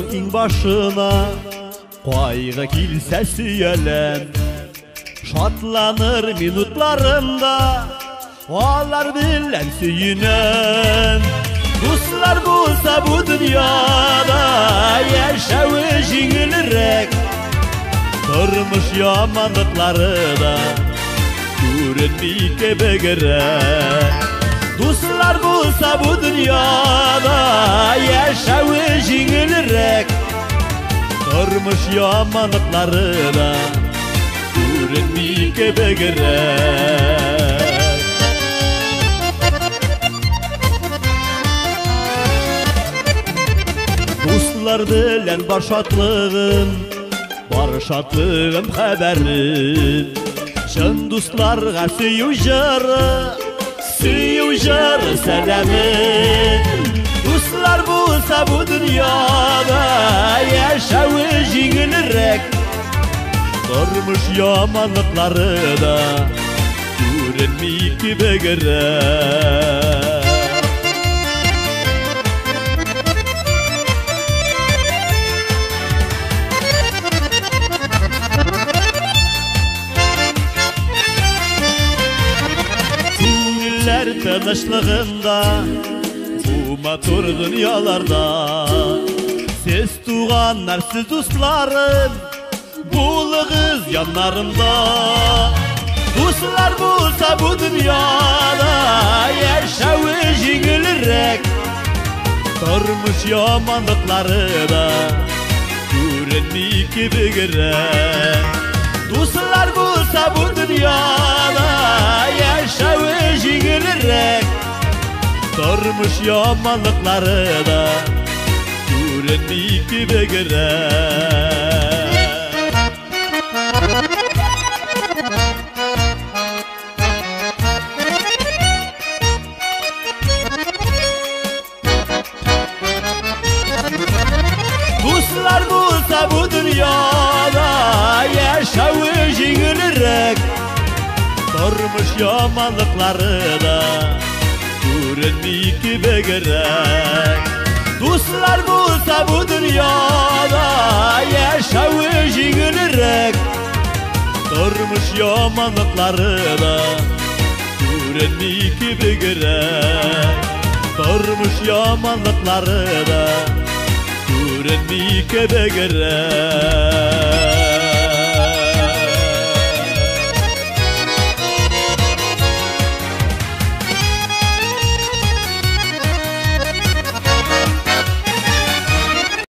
Дусымның иң башына кайгы килсә сөяләм. Шатланыр минутларымда алар белән сөенәм. Дуслар булса бу дөньяда яшәве җиңелрәк. Тормыш яманлыклары да күренми кебегрәк. Дуслар булса бу дөньяда яшәве җиңелрәк. Тормыш яманлыклары да күренми кебегрәк. Дуслар белән бар шатлыгым, бар шатлыгым хәбәрем. Чын дусларга сөю җыры, сөю җыры сәламем. Дуслар булса бу дөньяда яшәве җиңелрәк. Тормыш яманлыклары да күренми кебегрәк. Күңелләр тынычлыгында бу матур дөньяларда сез туганнар, сез дусларым, булыгыз яннарымда. Дуслар булса бу дөньяда яшәве җиңелрәк. Тормыш яманлыклары да күренми кебегрәк. Дуслар булса бу дөньяда яшәве җиңелрәк. Тормыш яманлыклары да күренми кебегрәк. Дуслар булса бу дөньяда яшәве җиңелрәк. Тормыш яманлыклары да күренми кебегрәк. Дуслар булса бу дөньяда яшәве җиңелрәк. Тормыш яманлыклары да күренми кебегрәк. Тормыш яманлыклары да күренми кебегрәк.